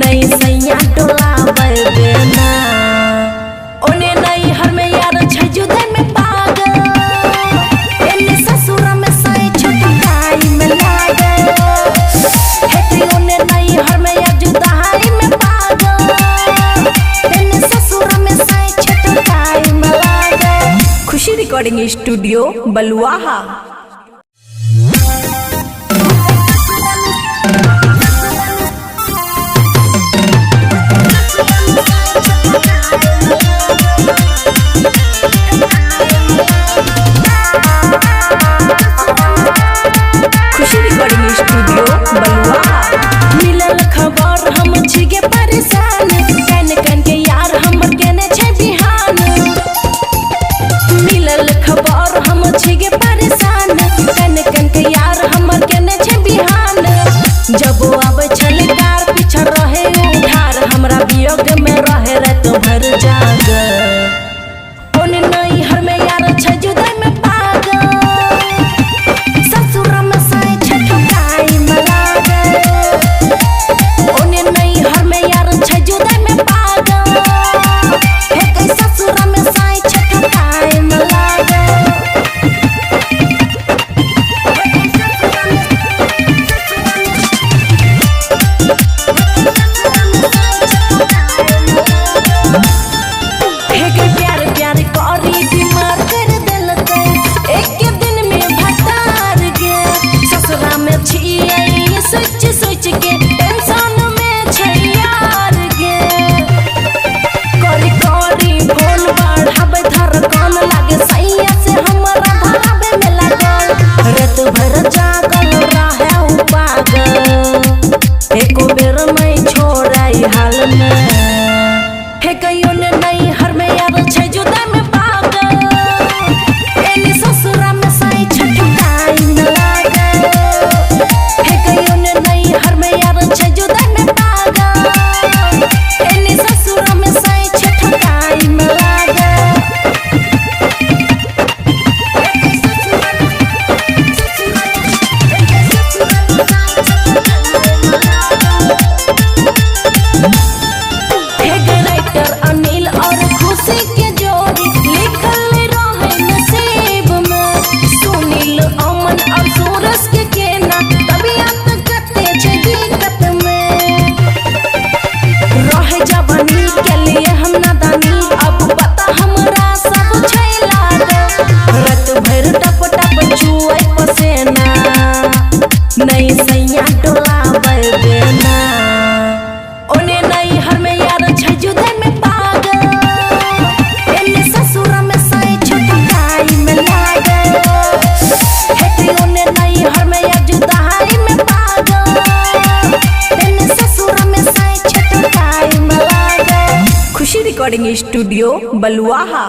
नहीं सैया डोलाबै बेना। ओने नहीं हर में यार छै जुदै में पागल, एने ससुर में साई छोटकाई में लागल। हे ओने नहीं हर में यार जुदाई में पागल, एने ससुर में साई छोटकाई में लागल। खुशी रिकॉर्डिंग स्टूडियो बलुआहा। खुशी रिकॉर्डिंग स्टूडियो बलुआहा। मिलल खबर हम छिगे परेशान, कन कन के यार हमर केने छै बिहान। मिलल खबर हम छिगे परेशान, कन कन के यार हमर केने छै बिहान। जब आबै छल कार पीछा रहे उधार, हमरा वियोग में रहे रात भर जाग। ओने नहीं हर में यार छै जुदाई में पागल, ससुर में साई छठकाई में लागल। ओने नहीं हर में यार छै जुदाई में पागल, हे कई ससुर में साई छठकाई में लागल। हे के प्यार प्यार करी बीमार कर देलकै, एक दिन में भतार गे। ससुरा में छियै सोच सोच के टेंशन में छै यार गे। करी करी फोन बढ़ाबै धड़कन लागे, सैया से हमरा धराबै में लागल। रात भर जागल रहे उ पागल, एको बेर नहीं छोड़ै हाल में। हे कहियो ने नहीं हर में यार छै जुदा में पागल, एने ससुरा में साई छठकाई में लागल। हे कहियो ने नहीं हर में यार छै जुदा में पागल, एने ससुरा में साई छठकाई में लागल। हे राइटर अनिल और खुशी के जोड़ी लिखल रहे नसीब में। सुनील अमन और सूरज के केना तबियत कते छै दिक्कत में। रहे जवानी के लिए हम नादानी, अब पता हमरा सब छै लागल। रात भर टप टप चुऐ पसेना, नहीं सैया डोलाबै बेना। ओने नहीं हर में यार छै जुदाई में पागल, एने ससुर में साई छोटकाई में लागल। हे ओने नहीं हर में यार जुदाई में पागल, एने ससुर में साई छोटकाई में लागल। खुशी रिकॉर्डिंग स्टूडियो बलुआहा।